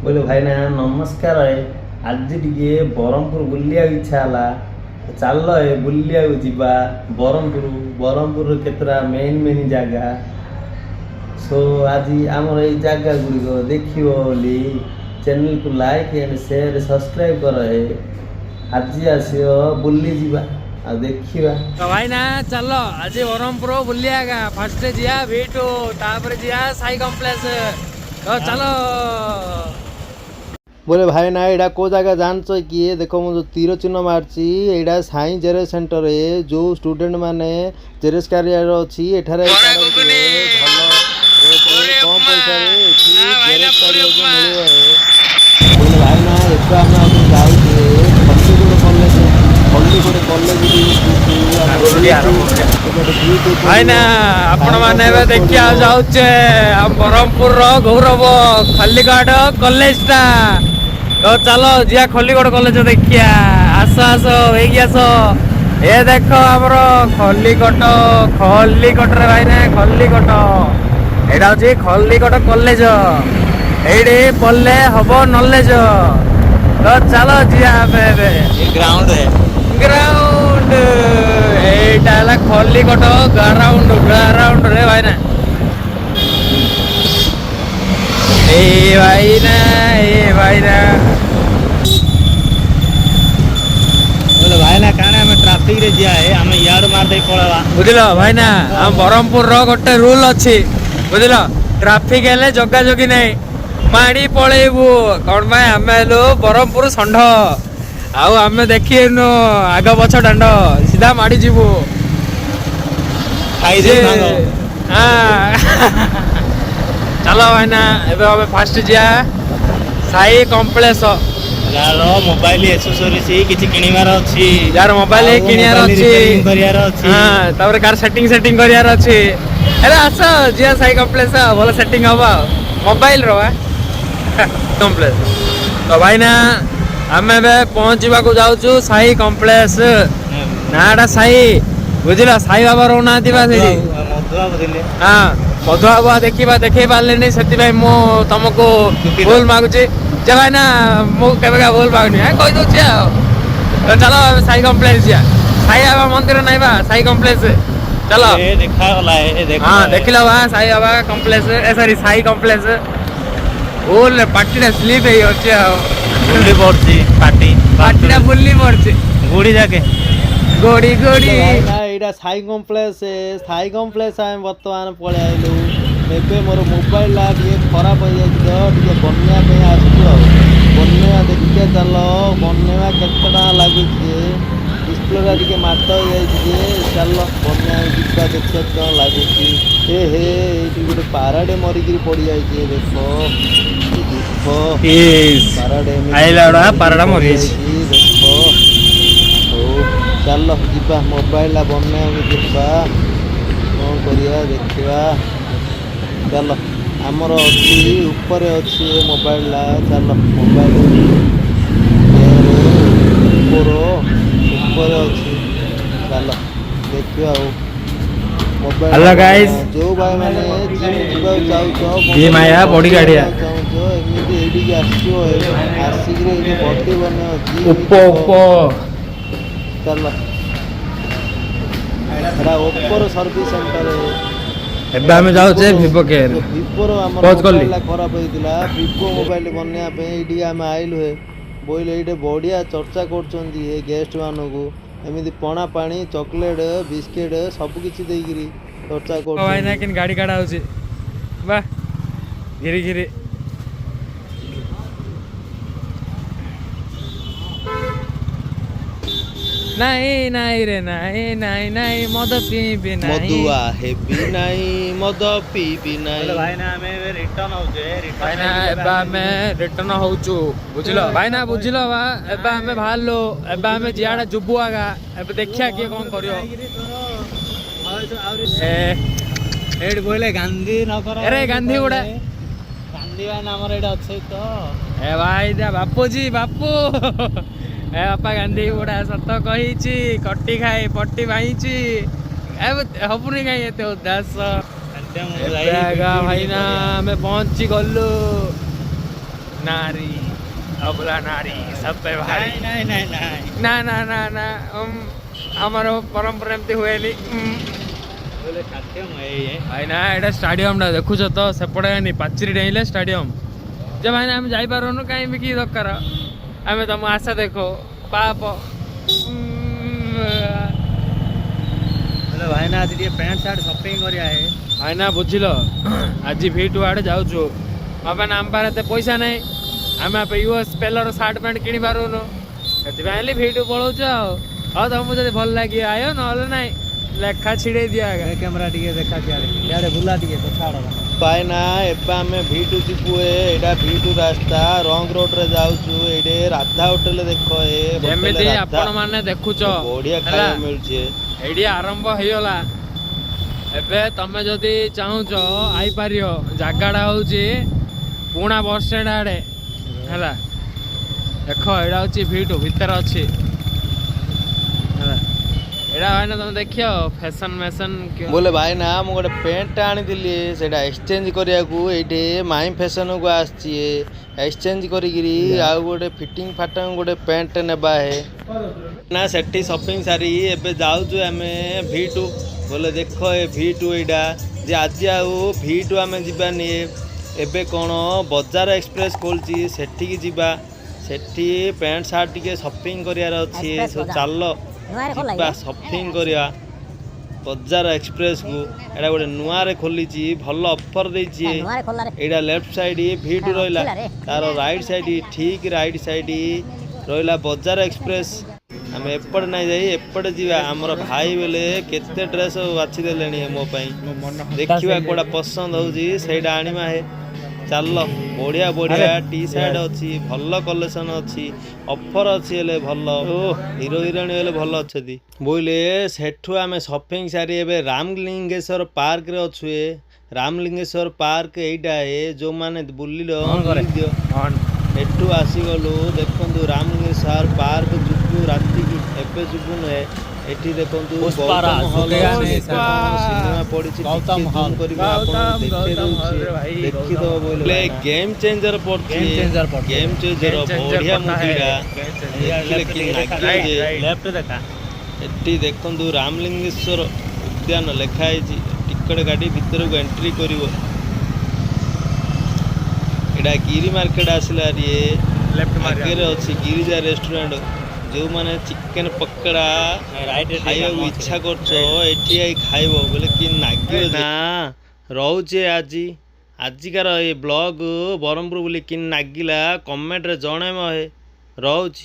ବୋଇଲେ ଭାଇନା ନମସ୍କାର। ଆଜି ଟିକେ ବ୍ରହ୍ମପୁର ବୁଲିବାକୁ ଇଚ୍ଛା ହେଲା, ଚାଲ ଏ ବୁଲିବାକୁ ଯିବା ବ୍ରହ୍ମପୁର। ବ୍ରହ୍ମପୁରର କେତେଟା ମେନ୍ ମେନ୍ ଜାଗା, ସୋ ଆଜି ଆମର ଏଇ ଜାଗା ଗୁଡ଼ିକ ଦେଖିବ ବୋଲି ଚ୍ୟାନେଲକୁ ଲାଇକ୍ ଆଣ୍ଡ ସେୟାର ସବସ୍କ୍ରାଇବ୍ କର ହେ। ଆଜି ଆସିବ, ବୁଲି ଯିବା ଆଉ ଦେଖିବା। ତ ଭାଇନା, ଚାଲ ଆଜି ବ୍ରହ୍ମପୁର ବୁଲିବା। ଫାଷ୍ଟ ଯିବା ଭିଟୁ, ତାପରେ ଯିବା ସାଇ କମ୍ପ୍ଲେକ୍ସ। ତ ଚାଲ। ବୋଲେ ଭାଇନା, ଏଇଟା କେଉଁ ଜାଗା ଜାଣିଛ କିଏ? ଦେଖ, ମୁଁ ଯେଉଁ ତୀର ଚିହ୍ନ ମାରିଛି, ଏଇଟା ସାଇ ଜେରକ୍ସ ସେଣ୍ଟର। ଯେଉଁ ଷ୍ଟୁଡେଣ୍ଟ ମାନେ ଜେରକ୍ସ କାରିୟର ଅଛି, ଏଠାରେ ବରା କାଢ଼ନ୍ତି। ଘୁଗୁନି। ଭଲ ରେଟ୍ରେ, କମ୍ ପଇସାରେ ଏଠି ଜେରକ୍ସ କରିବାକୁ ମିଳିବ। ବୋଲେ ଭାଇନା, ଏବେ ଆମେ ଆଉ ଯାଉଛେ ଖଲିକୋଟ କଲେଜ। ଖଲିକୋଟ କଲେଜ ଏପଟେ। ଭାଇନା, ଆପଣମାନେ ଏବେ ଦେଖିବାକୁ ଯାଉଛେ ଆମ ବ୍ରହ୍ମପୁରର ଗୌରବ ଖଲିକୋଟ କଲେଜଟା। ତ ଚାଲ ଯିବା ଖଲିକୋଟ କଲେଜ ଦେଖିବା। ଆସ ଆସ, ହେଇକି ଆସ। ଏ ଦେଖ ଆମର ଖଲିକୋଟ, ଖଲିକୋଟରେ ଭାଇନା, ଖଲିକୋଟ, ଏଇଟା ହଉଛି ଖଲିକୋଟ କଲେଜ। ଏଇଠି ପଢିଲେ ହବ ନଲେଜ। ତ ଚାଲ ଯିବା ଆମେ ଏବେ। ଗ୍ରାଉଣ୍ଡ। ଗ୍ରାଉଣ୍ଡ, ଏଇଟା ହେଲା ଖଲିକୋଟ ଗ୍ରାଉଣ୍ଡ। ଗ୍ରାଉଣ୍ଡ ରେ ଭାଇନା, ଏଇ ଭାଇନା, ଏ ଭାଇନା। ବୋଲେ ଭାଇନା, କାଣା ଆମେ ଟ୍ରାଫିକ ରେ ଯିବା ହେ, ଆମେ ଇଆଡୁ ମାରି ଦେଇ ପଳେଇବା। ବୁଝିଲ ଭାଇନା, ଆମ ବ୍ରହ୍ମପୁରର ଗୋଟେ ରୁଲ ଅଛି, ବୁଝିଲ? ଟ୍ରାଫିକ ହେଲେ ଜଗା ଜଗି ନାହିଁ, ମାଡ଼ି ପଳେଇବୁ। କଣ ପାଇଁ? ଆମେ ହେଲୁ ବ୍ରହ୍ମପୁର ଷଣ୍ଢ, ଆଉ ଆମେ ଦେଖିନୁ ଆଗ ପଛ ଦାଣ୍ଡ, ସିଧା ମାଡ଼ି ଯିବୁ। ଖାଇଦେଇ ଭାଙ୍ଗ। ହଁ, ଚାଲ ଭାଇନା, ଏବେ ଆମେ ଫାଷ୍ଟ ଯିବା ସାଇ କମ୍ପ୍ଲେକ୍ସ। ଯାହାର ମୋବାଇଲ ଏସେସରିଜ କିଛି କିଣିବାର ଅଛି, ଯାହାର ମୋବାଇଲ ଆଉ କିଣିବାର ମୋବାଇଲ ଅଛି, ରିପେୟାରିଂ କରିବାର ଅଛି। ହଁ, ତାପରେ କାର ସେଟିଂ ସେଟିଂ କରିବାର ଅଛି, ହେଲେ ଆସ ଯିବା ସାଇ କମ୍ପ୍ଲେକ୍ସ, ଭଲ ସେଟିଂ ହବ ଆଉ ମୋବାଇଲ ର କମ୍ପ୍ଲେକ୍ସ। ତ ଭାଇନା, ଆମେ ଏବେ ପହଞ୍ଚିବାକୁ ଯାଉଛୁ ସାଇ କମ୍ପ୍ଲେକ୍ସ। ନାଁଟା ସାଇ, ବୁଝିଲ? ସାଇ ବାବା ରହୁନାହାନ୍ତି ବା ସେଇଠି? ମଧୁବାବୁ ଥିଲେ। ହଁ, ମଧୁଆ ବାବା ଦେଖିବା ଦେଖେଇ ପାରିଲେନି, ସେଥିପାଇଁ ମୁଁ ତମକୁ ଦୁଃଖିତ। ଭୁଲ ମାଗୁଛି ଯେ ଭାଇନା, ମୁଁ କେବେ ଭୁଲ ମାଗୁନି, କହିଦଉଛି ଆଉ। ତ ଚାଲ ଏବେ ସାଇ କମ୍ପ୍ଲେକ୍ସ ଯିବା। ସାଇ ବାବା ମନ୍ଦିର ନାଇଁ ବା ସାଇ କମ୍ପ୍ଲେକ୍ସ, ଚାଲ। ଏ ଦେଖାଗଲା, ଏ ଦେଖ। ହଁ, ଦେଖିଲ ବା ସାଇ ବାବା କମ୍ପ୍ଲେକ୍ସ, ଏ ସରି, ସାଇ କମ୍ପ୍ଲେକ୍ସ। ଭୁଲ ପାଟିଟା ସ୍ଲିପ୍ ହେଇଯାଉଛି ଆଉ। ବୁଲି ପଡୁଛି ପାଟି। ପାଟିଟା ବୁଲି ପଡୁଛି। ଗୁଡ଼ି ଯାକେ। ଗୋଡ଼ି ଗୋଡ଼ି। ଭାଇନା, ଏଇଟା ସାଇ କମ୍ପ୍ଲେକ୍ସ। ସାଇ କମ୍ପ୍ଲେକ୍ସ ଆମେ ବର୍ତ୍ତମାନ ପଳେଇ ଆଇଲୁ। ଏବେ ମୋର ମୋବାଇଲଟା ଟିକେ ଖରାପ ହେଇଯାଇଛି, ତ ଟିକେ ବନେଇବା ପାଇଁ ଆସିଛୁ ଆଉ ବନେଇବା ଦେଖିବା। ଚାଲ ବନେଇବା, କେତେ ଟଙ୍କା ଲାଗୁଛି? ଡିସପ୍ଲେଟା ଟିକେ ମାଟ ହେଇଯାଇଛି ଯେ, ଚାଲ ବନେଇବା ଯିବା, ଦେଖିବା କେତେ ଟଙ୍କା ଲାଗୁଛି। ଏ ହେ, ଏଇଠି ଗୋଟେ ପାରାଟେ ମରିକିରି ପଡ଼ିଯାଇଛି, ଦେଖ କି ଦୁଃଖ। ପାରାଟେ ଏମିତି ଆଇଲା ବେଳା ପାରାଟା ମରିକି ମରିଯାଇଛି। ପଡ଼ିଯାଇଛି, ଦେଖ। ହଉ ଚାଲ ଯିବା, ମୋବାଇଲଟା ବନେଇବାକୁ ଯିବା। କ'ଣ କରିବା ଦେଖିବା। ଚାଲ, ଆମର ଅଛି, ଉପରେ ଅଛି ଏ ମୋବାଇଲଟା। ଚାଲ, ମୋବାଇଲ ଉପର ଉପରେ ଅଛି, ଚାଲ ଦେଖିବା ଆଉ ମୋବାଇଲ। Hello guys. ଯୋଉ ଭାଇମାନେ ଜିମ୍ ଯିବାକୁ ଚାହୁଁଛ, ଜିମ୍ ଆୟା, body କାଢିଆ। ଚାହୁଁଛ, ଏମିତି ଏଇଠିକି ଆସିବ, ଆସିକିରି ଏଇଠି ବଡି ବନେଇବ, ଜିମ୍ ଓପୋ, ଓପୋ। ଚାଲ, ଏଟା ଓପୋର ସର୍ଭିସ ସେଣ୍ଟର। ଏବେ ଆମେ ଯାଉଛେ ଭିଭୋ କେୟାର। ଭିଭୋର ଆମର ପଜ୍ କଲି। ମୋବାଇଲଟା ଖରାପ ହେଇଥିଲା, ଭିଭୋ ମୋବାଇଲ ବନେଇବା ପାଇଁ ଏଇଠିକି ଆମେ ଆଇଲୁ ହେ। ବୋଇଲେ ଏଇଠି ବଢ଼ିଆ ଚର୍ଚ୍ଚା କରୁଛନ୍ତି ଏ ଗେଷ୍ଟ ମାନଙ୍କୁ, ଏମିତି ପଣା ପାଣି, ଚକୋଲେଟ୍, ବିସ୍କିଟ୍ ସବୁ କିଛି ଦେଇକିରି ଚର୍ଚ୍ଚା ଭାଇନା, କରୁଛନ୍ତି। କେନ୍ ଗାଡ଼ି କାଢା ହଉଛି ବା, ଘିରି ଘିରି। ନାଇଁ ନାଇଁ ରେ ନାଇଁ ନାଇଁ ନାଇଁ, ମଦ ପିଇବି ନାହିଁ। ମଦୁଆ ହେବି ନାହିଁ, ମଦ ପିଇବି ନାହିଁ। ଭାଇନା, ଆମେ ଏବେ ରିଟର୍ନ ହଉଛେ। ଭାଇନା, ଏବେ ଆମେ ରିଟର୍ନ ହଉଛୁ, ବୁଝିଲ ଭାଇନା? ବୁଝିଲ ବା? ଏବେ ଆମେ ବାହାରିଲୁ, ଏବେ ଆମେ ଯିଆଡେ ଯିବୁ ଆଗା। ଏବେ ଦେଖିବା କିଏ କଣ କରିବ। ଏ ଏଇଠି ବୋଇଲେ ଗାନ୍ଧୀ ନଗର। ଆରେ ଗାନ୍ଧୀ ଗୁଡା। ଗାନ୍ଧୀ ଭାଇନା, ଆମର ଏଇଠି ଅଛି ତ। ଏ ଭାଇ, ବାପୁଜୀ, ବାପୁ, ଏ ବାପା ଗାନ୍ଧୀ ବୁଢା ସତ କହିଛି, କଟି ଖାଇ ପଟି ଭାଇଛି। ଏ ହବୁନି କାଇଁ ଏତେ ଉଦାସ? ଏବେ ଆଗା ଭାଇନା, ଆମେ ପହଞ୍ଚି ଗଲୁ। ନାରୀ ଅବଲା ନାରୀ सब पे ଭାରି। ନାଇଁ ନାଇଁ ନାଇଁ। ନା ନା ନା ନା, ଆମର ପରମ୍ପରା ଏମିତି ହୁଏନି। ବୋଲେ ଷ୍ଟାଡିୟମ ଏଇ ଭାଇନା, ଏଇଟା ଷ୍ଟାଡିୟମଟା ଦେଖୁଛ ତ? ସେପଟେ ପାଚେରୀ ଡେଇଁଲେ ଷ୍ଟାଡିୟମ ଯେ। ଭାଇନା, ଆମେ ଯାଇପାରୁନୁ କାହିଁ ବି, କି ଦରକାର? ଆମେ ତମ ଆଶା ଦେଖ ପାପ। ବୋଲେ ଭାଇନା, ଆଜି ଟିକେ ପ୍ୟାଣ୍ଟ ସାର୍ଟ ସପିଂ କରିବା ହେ। ଭାଇନା, ବୁଝିଲ, ଆଜି ଭି ଟୁ ଆଡ଼େ ଯାଉଛୁ ବାବା। ଆମ ପାଖରେ ଏତେ ପଇସା ନାହିଁ, ଆମେ ୟୁଏସ୍ ପେଲର ସାର୍ଟ ପ୍ୟାଣ୍ଟ କିଣି ପାରୁନୁ, ସେଥିପାଇଁ ହେଲେ ଭି ଟୁ ପଳଉଛୁ। ଆଉ ହଉ, ତମକୁ ଯଦି ଭଲ ଲାଗିବ ଆୟ, ନହେଲେ ନାହିଁ, ଲେଖା ଛିଡ଼େଇ ଦିଅ ଆଜ୍ଞା। କ୍ୟାମେରା ଟିକେ ଦେଖା, ସିଆଡ଼େ ସିଆଡ଼େ ବୁଲା ଟିକେ, ପଛ ଆଡ଼। ଭାଇନା, ଏବେ ଆମେ ଭି ଟୁ ଯିବୁ। ଏଇଟା ଭି ଟୁ ରାସ୍ତା, ରଙ୍ଗ ରୋଡରେ ଯାଉଛୁ। ଏଇଠି ରାଧା ହୋଟେଲ ଦେଖ ଏ ହୋଟେଲ। ଯେମିତି ରାଧା। ଆପଣ ମାନେ ଦେଖୁଛ ବଢିଆ ହେଲା, ଖାଇବା ମିଳୁଛି ଏ। ଏଇଠି ଆରମ୍ଭ ହେଇଗଲା। ଏବେ ତମେ ଯଦି ଚାହୁଁଛ ଆଇପାରିବ। ଜାଗାଟା ହଉଛି ପୁଣା ବସ୍ ଷ୍ଟାଣ୍ଡ ଆଡ଼େ। ହେଲା, ଦେଖ, ଏଇଟା ହଉଛି ଭି ଟୁ, ଭିତରେ ଅଛି। ହେଲା, ଏଇଟା ଭାଇନା ତମେ ଦେଖିବ ଫ୍ୟାସନ ମେସନ। ବୋଲେ ଭାଇନା, ମୁଁ ଗୋଟେ ପ୍ୟାଣ୍ଟଟା ଆଣିଥିଲି, ସେଇଟା ଏକ୍ସଚେଞ୍ଜ କରିବାକୁ ଏଇଠି ମାଇ ଫ୍ୟାସନକୁ ଆସିଛି। ଏକ୍ସଚେଞ୍ଜ କରିକିରି ଆଉ ଗୋଟେ ଫିଟିଂ ଫାଟଂ ଗୋଟେ ପ୍ୟାଣ୍ଟ ନେବା ହେ। ନା, ସେଠି ସପିଂ ସାରି ଏବେ ଯାଉଛୁ ଆମେ ଭି ଟୁ। ବୋଲେ ଦେଖ, ଏ ଭି ଟୁ ଏଇଟା ଯେ। ଆଜି ଆଉ ଭି ଟୁ ଆମେ ଯିବାନି। ଏବେ କ'ଣ ବଜାର ଏକ୍ସପ୍ରେସ୍ ଖୋଲିଛି, ସେଠିକି ଯିବା। ସେଠି ପ୍ୟାଣ୍ଟ ସାର୍ଟ ଟିକେ ସପିଂ କରିବାର ଅଛି। So ଚାଲ ଯିବା ସପିଂ କରିବା ବଜାର ଏକ୍ସପ୍ରେସକୁ। ଏଇଟା ଗୋଟେ ନୂଆରେ ଖୋଲିଛି, ଭଲ ଅଫର୍ ଦେଇଛି। ଏଇଟା ଲେଫ୍ଟ ସାଇଡ୍ ଭି ଟୁ ରହିଲା, ତାର ରାଇଟ୍ ସାଇଡ୍, ଠିକ୍ ରାଇଟ୍ ସାଇଡ୍ ରହିଲା ବଜାର ଏକ୍ସପ୍ରେସ୍। ଆମେ ଏପଟେ ନାଇଁ ଯାଇ ଏପଟେ ଯିବା। ଆମର ଭାଇ ବୋଲେ କେତେ ଡ୍ରେସ୍ ବାଛି ଦେଲେଣି ମୋ ପାଇଁ। ଦେଖିବା କୋଉଟା ପସନ୍ଦ ହଉଛି, ସେଇଟା ଆଣିବା ହେ। ଚାଲ, ବଢିଆ ବଢିଆ ଟି ସାର୍ଟ ଅଛି, ଭଲ କଲେକ୍ସନ ଅଛି, ଅଫର ଅଛି। ହେଲେ ଭଲ ଓ ହିରୋ ହିରୋଇନ ହେଲେ ଭଲ ଅଛନ୍ତି ବୋଇଲେ। ସେଠୁ ଆମେ ସପିଂ ସାରି ଏବେ ରାମଲିଙ୍ଗେଶ୍ୱର ପାର୍କରେ ଅଛୁ। ଏ ରାମଲିଙ୍ଗେଶ୍ୱର ପାର୍କ ଏଇଟା ଏ, ଯୋଉମାନେ ବୁଲିଲ ବୁଲିଦିଅ। ଏଠୁ ଆସିଗଲୁ, ଦେଖନ୍ତୁ, ରାମଲିଙ୍ଗେଶ୍ୱର ପାର୍କ ଯିବୁ ରାତିକି, ଏବେ ଯିବୁ ନୁହେଁ। ଏଠି ଦେଖନ୍ତୁ ପୁଷ୍ପାରାଜ, ଗୌତମ ହଲ୍ ଝୁକେଗା ଅଛି, ନେଇ ଏଠି କଣ ସିନେମା ପଡିଛି। ଗୌତମ ଟିକେ ହଲ୍। ଜୁମ୍ କରିବି, ଆପଣଙ୍କୁ ଗୌତମ, ଦେଖେଇ ଗୌତମ ଦଉଛି। ହଲ୍ ରେ ଭାଇ, ଦେଖିଦବ ଗୌତମ। ବୋଇଲେ ଗେମ୍ ଚେଞ୍ଜର ପଡିଛି। Game changer ପଡିଛି। ଗେମ୍ ଚେଞ୍ଜର, ବଢିଆ ମୁଭିଟା ଦେଖିଲେ କି ନାଗିବ ଯେ। ଲେଫ୍ଟ ଦେଖା। ଏଠି ଦେଖନ୍ତୁ, ରାମଲିଙ୍ଗେଶ୍ୱର ଉଦ୍ୟାନ ଲେଖା ହେଇଛି। ଟିକଟ କାଟି ଭିତରକୁ ଏଣ୍ଟ୍ରି କରିବ। ଏଇଟା ଗିରି ମାର୍କେଟ ଆସିଲା ଇଏ। ଲେଫ୍ଟ। ଆଗରେ ଅଛି ଗିରିଜା ରେଷ୍ଟୁରାଣ୍ଟ। ଯେଉଁମାନେ ଚିକେନ ପକୋଡ଼ା ରାଇଟ୍। ଖାଇବାକୁ ଇଚ୍ଛା କରୁଛ, ଏଠି I ଖାଇବ ବୋଲେ କି ନାଗିବ ନା। ରହୁଛି ଆଜି। ଆଜିକାର ଏ ବ୍ଲଗ ବ୍ରହ୍ମପୁର ବୋଲି କି ନାଗିଲା, କମେଣ୍ଟରେ ଜଣେଇବ ହେ। ରହୁଛି।